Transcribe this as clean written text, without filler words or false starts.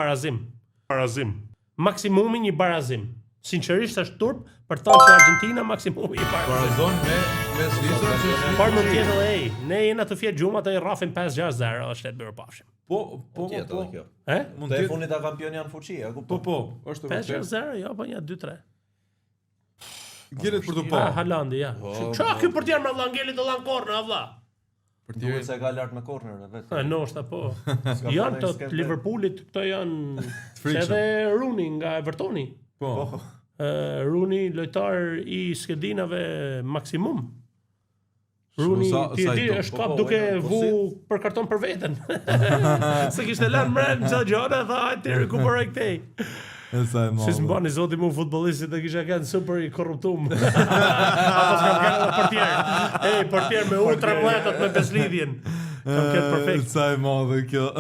barazim. Barazim. Maksimumi një barazim. Sinqerisht është turp për të thënë që Argentina maksimumi një barazim. Barazon me me Zvicrën që është Por mund të jetë edhe ej, ne jena të fjet gjumë ata i rrafin 5-6-0, është e bërë pafshim. Po, po, Mund po, po. Kjo. E? Mund të të jetë. fundit ta kampion janë fuqi, e kupton. Po, po, është e vërtetë. 5-6-0, jo, po një 2-3. Gjelet për të Ah, pa. Haalandi, ja. Po, Qa ky portier më vlla ngeli të llan kornë, a vlla? Duket se ka lart me korner e vetë. A ndoshta po. Janë të s'ka Liverpoolit, këto janë frikshëm. edhe Rooney nga Evertoni. Po. Ë Rooney lojtar i skedinave maksimum. Rooney Sa- ti sa i di do. është Po, kap po, duke po, vu si- për karton për veten. Se kishte lënë mbrëmë çdo gjë, tha hajde ti rikuperoj këtej. E sa e Si madhe. s'mbani zoti mu futbollistit dhe kisha qenë super i korruptum. Apo s'kam qenë edhe portier. Ej, portier me U 13 me beslidhjen. Kam qenë perfekt. Sa e madhe kjo.